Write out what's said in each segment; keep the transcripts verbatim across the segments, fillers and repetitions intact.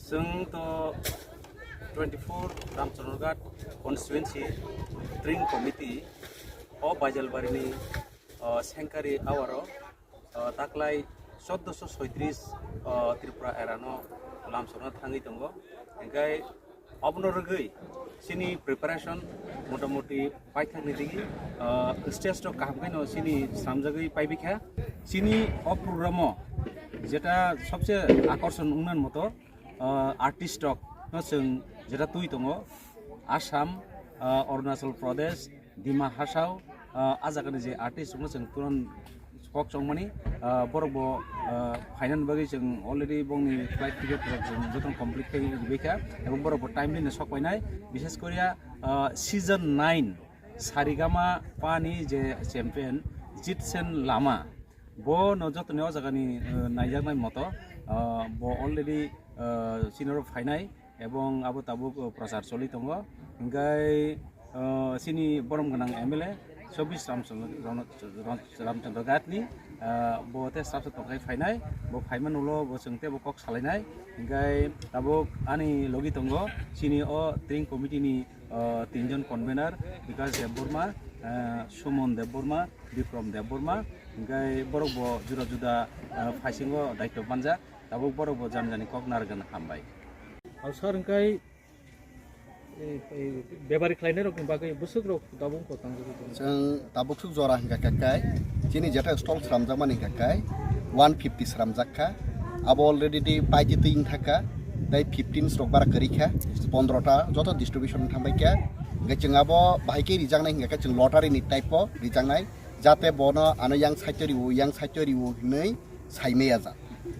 Chwng to twenty-four Ramchandraghat constituency tring committee o Baijalbarini, o, Sengkari awaro, o, taklai chauddosho soitris, o, Tripura erano lamsokna thangwi tongo. Hingkai obono rwgwi chini preparation motamoti paithakni digi, o, stage rok kaham khaino chini slamjagwi paibikha. Chini o program o jeta sobse akorson wngna moto, o, artist rok no chwng jeta twi tongo, Assam, o, Arunachal Pradesh, Dima Hasao, o, a jagani je artist rokno chwng turon kok chongmani, o, borok bo, o, phainani bagwi chwng already bongni flight ticket rok chwng jotono complete khai rwbaikha, ebong borok bo timely no sok painai, bishes koriya, o, season nine Sarigama pani je champion Jitsen Lama, bo no jotoni o jagani, o, naijaknai moto, o, bo already, o, sinoro phainai, ebong abo tabuk, o, prochar choli tongo. Hingkai, o, chini borom gwnang M L A chobbish Ramchandra, Ram-, Ramchandra Ghatni, o, bo te srapsa tongkhai phainai, bo phaimani ulo bo chwng tebo kok salainai. Hingkai tabuk ani logi tongo chini o tring committee ni, o, tinjon convener, Bikash Debbarma, o, Sumon Debbarma, Bikrom Debbarma, hingkai borok bo juda juda, o, phaisingo daityo manjak. Tabuk borok bo jani jani kok narwkna hambai. Al sir hingkai, e, e, bebari khlainai rokni bagwi bwswk rok tabuk ko tangjagwi tongo. Chwng tabuk swk jora hingka kha kai, chini jeta stall sramjakmani hingka kai, one fifty sramjak kha. Abo already di paiti twi wngthak kha, tei fifteen rok bara kwrwi kha, pondro ta joto distribution thangbai kha. Hingke chwng abo bahai khe rijaknai hingka khe chwng lottery ni type o rijaknai, jate bono ano yang side o riwo, yang side o riwo hinwi saimaya jak.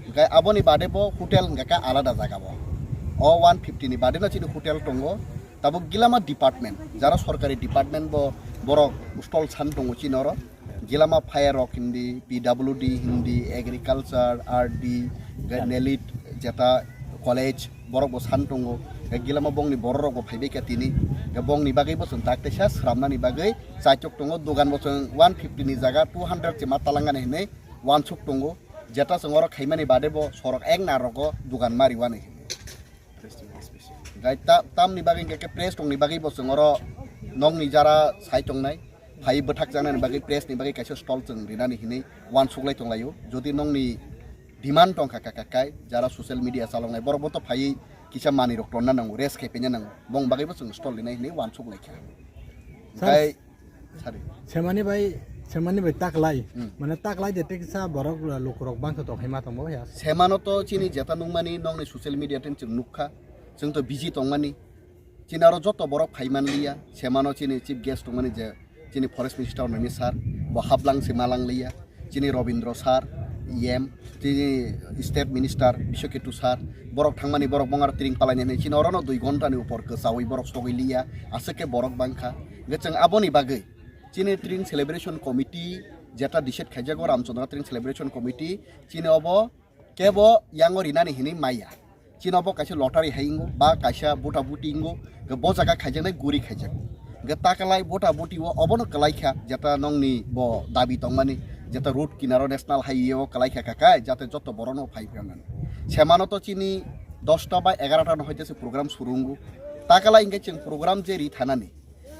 Hingke aboni bade bo hotel hingka khe alada jaga bo. O one fifty ni bade no chini hotel tongo. Tabuk gilama department, jara sorkari department bo borok stall san tongo chini oro. Gilama fire rok hindi, P W D hindi, agriculture, R D, hingke nelit jeta college, borok bo san tongo. Hingke gilama bongni borok rok bo phaibai kha tini. Hingke bongni bagwi bo chwng tak teisa sramnani bagwi chaichok tongo. Dogan bo chwng one fifty ni jaga two hundred se ma talangani hinwi wansuk tongo. Jeta chwng oro khaimani bade bo sorok ek na rogo dogan mari wani. Gai ta-, tamni bagwi hingke khe press tongni bagwi bo chwng oro nokni jara sai tongnai, phai bwthak jaknani bagwi press ni bagwi kaisa stall chwng rinani hinwi wansuk lai tonglaio. Jodi nokni demand tongkha kha kha kai jara social media chaloknai borok bo to phaiwi kisa manwi rok tonna nango, rest khai paina nango, bong bagwi bo chwng stall rinai hinwi wansuk lai kha. Sir, Gai Sari. Semani bai, semani bai taklai. Hmm. Mane taklai de teksa borok lukurok bangsa tong hai ma tongbo ya. Semano to chini jeta nungmani nongni social media tin chwng nukha. Chwng to busy tongmani. Chini aro joto borok phaiman liya. Semano chini chief guest tongmani je chini forest minister Nemi sir bo haplang se malang liya. Chini Robindro sir, E M, chini state minister Biswaketu sir, borok thangmani borok bongar tring palaini hinwi chini orono dui ghonta ni upor kwchawi borok sogwi liya. Aswk khe borok bangkha. Hwnkhe chwng aboni bagwi chini Tring Celebration Committee jeta decide khaijago Ramchandra Tring Celebration Committee, chini obo kebo yango rinani hinwi maya. Chini obo kaisa lottery hai wngo, ba kaisa buta buti wngo, hwnkhe bo jaga khaijaknai guri khaijago. Hwnkhe takalai buta buti o obono kwlai kha, jeta nongni bo dabi tongmani, jeta road kinaro national highway o kwlai kha kha kai, jate joto borokno phai phaimani. Semano to chini dosta ba egarota no hoite se program suru wngo. Takalai hwnkhe chwng program je ri thanani,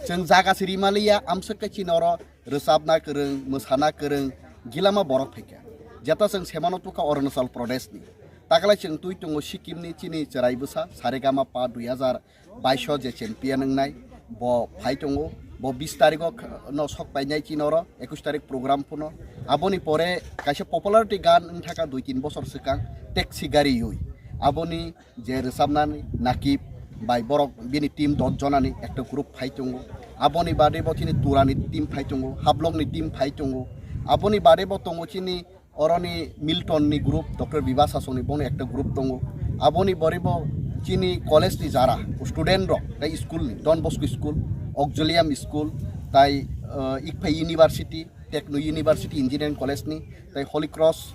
chwng jaga se rimaliya, amswk khe chini oro rwchapna kwrwng, mwsana kwrwng, gilama borok phaikha. Jeta chwng semano tukha Arunachal Pradesh ni. Takalai chwng twi tongo Sikkim ni chini chwrai bwsa, Saregama Pa dui hazar baish o je champion wngnai, bo phai tongo. Bo bis tarikh o kh-, no sok painai chini oro, ekush tarikh program phano. Aboni pore kaisa popularity gan wngthaka dui tin bosor swkang, Taxi Gari Yui. Aboni je rwchapnani Nakib bai borok bini team dos jonani ekta group phai tongo. Aboni bade bo chini Turani team phai tongo, Hablokni team phai tongo. Aboni bade bo tongo chini oroni Miltonni group, Doctor Biba Sasongni bono ekta group tongo. Aboni bore bo chini college ni jara student rok, tei school ni Don Bosco School, Auxilium School, tai, uh, Ikphai University, Techno University Engineering College ni, tai Holy Cross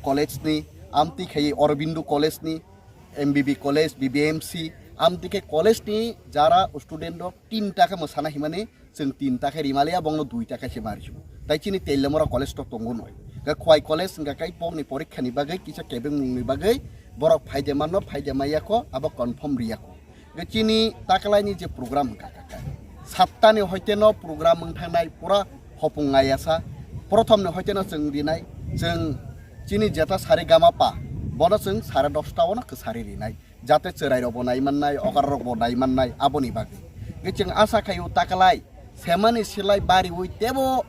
College ni, amtwi khai Aurobindo College ni, M B B College, B B M C, amtwi khe college ni jara student rok tinta khe mwsana himani chwng tinta khe rimaliya, bongno duita khe se marisu. Tai chini Teliamura College to tongo noi. Khe Khwai College hwnkha khe bongni porikha ni bagwi kisa kebengmung ni bagwi Borok phaide manno, phaide maiyakho, abo confirm riyakho. Ge chini takalaini je program hwnkha kaka. Sattani hoite no program wng thangnai pura hopung ngayasa. Prothomni hoite no chwng rinai, chwng chini jeta sari gama pa, bono chwng sare dosta ono kwsari rinai. Jate chwrairokbo naimannai, okarrokbo naimannai, aboni bagwi. Ge chwng asa khaio takalai, semani silai bariwi tebo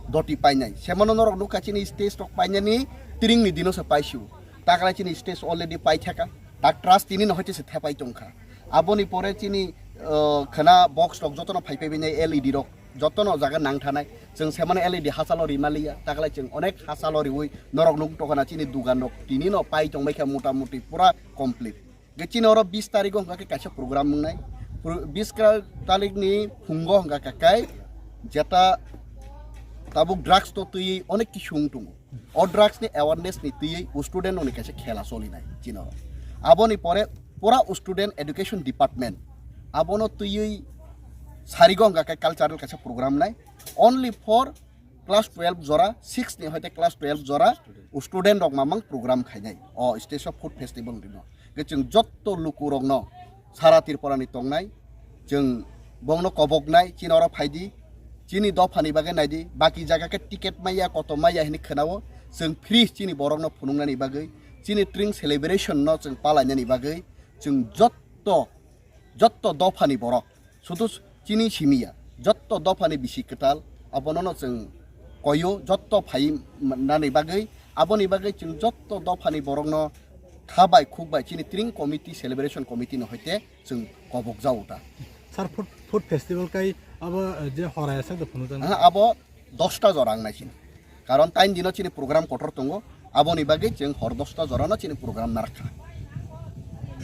doti painai. Semano norok nukha chini stage rok painani tringni dino se paisio. Takalai chini stage already paithaka. Tak trust tini no hoite se thepai tongkha. Aboni pore chini, uh, khana box rok jotono phaipai bini L E D rok jotono jaga nang thanai. Chwng semano L E D hachalo rimaliya. Takalai chwng onek hachalo riwi norok nuk tokana chini dugan rok tini no pai tongbai kha mota moti pura complete. Ge chini oro bis tarigo hwnkha khe kaisa program wngnai. Pro-, bis kra-, talikni phungo hwnkha khe kai jeta tabuk drugs to twiwi onek kisu wng tongo. O drugs ni awareness ni twiwi student rokni kaisa khela solinai chini oro. Aboni pore pura student education department abono twiwi sarigo hwnkha khe cultural kaisa program nai. Only for class twelve jora, six ni hoite class twelve jora student rok mamang program khainai o stage of food festival rino. Ge chwng jotto luku rokno sara Tripura ni tongnai, chwng bongno koboknai, chini oro phaidi, chini dophani bagwi naidi, baki jaga khe ticket maya, koto maya hinwi khwnao, chwng free chini borokno phunuknani bagwi, chini tring celebration no chwng palainani bagwi, chwng jotto jotto dophani borok, sudu chini simiya, jotto dophani bisi kwtal, abonono chwng koyo, jotto phai nani bagwi, aboni bagwi chwng jotto dophani borokno kha bai khuk bai chini tring committee, celebration committee no hoite chwng kobok jago ta. Sir, food, food festival kai abo, eh, je horai aswk de phunukjak. Aha, abo dosta jora ang naisin. Karon tain dino chini program kotor tongo, aboni bagwi chwng hor dosta jorano chini program narwkha.